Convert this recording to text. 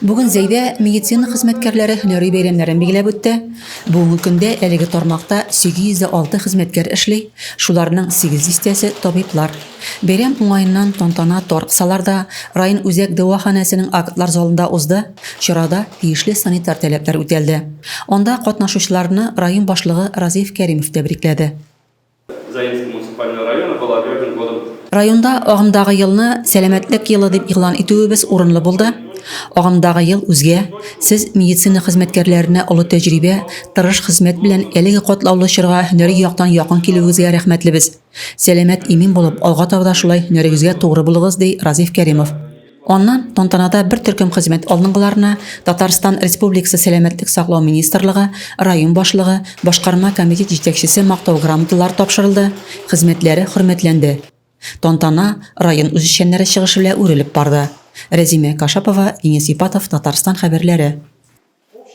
Бүген Зәйдә медицина хезмәткәрләре һөнәри бәйрәмнәрен билгеләп үтте. Бүгенге көндә әлеге тармакта 806 хезмәткәр эшли, шуларның 8 дистәсе, табиблар. Бәйрәм уңаеннан тантана тар кысаларда район үзәк дәваханәсенең актлар залында узды, чарада тиешле санитар таләпләр үтәлде. Анда катнашучыларны район башлыгы Разиф Кәримов тәбрикләде. Заинского муниципального района был объявлен годом. Районда агымдагы елны Сәламәтлек елы дип игълан итүебез урынлы булды. Агымдагы ел үзгә. Сез медицина хезмәткәрләренә олы тәҗрибә, тырыш хезмәт белән әлеге катлаулы чорга һөнәри яктан якын килүегезгә рәхмәтлебез. Сәламәт, имин булып, алга таба да шулай һөнәрегезгә тугры булыгыз, ди Разиф Кәримов. Аннан тантанада бер төркем хезмәт алдынгыларына Татарстан Республикасы Сәламәтлек саклау министрлыгы, район башлыгы, башкарма комитет җитәкчесе мактау грамоталары тапшырылды, хезмәтләре хөрмәтләнде. Тантана район үзешчәннәре чыгышы белән үрелеп барды. Рәзимә Кашапова, Денис Ипатов, Татарстан хәбәрләре.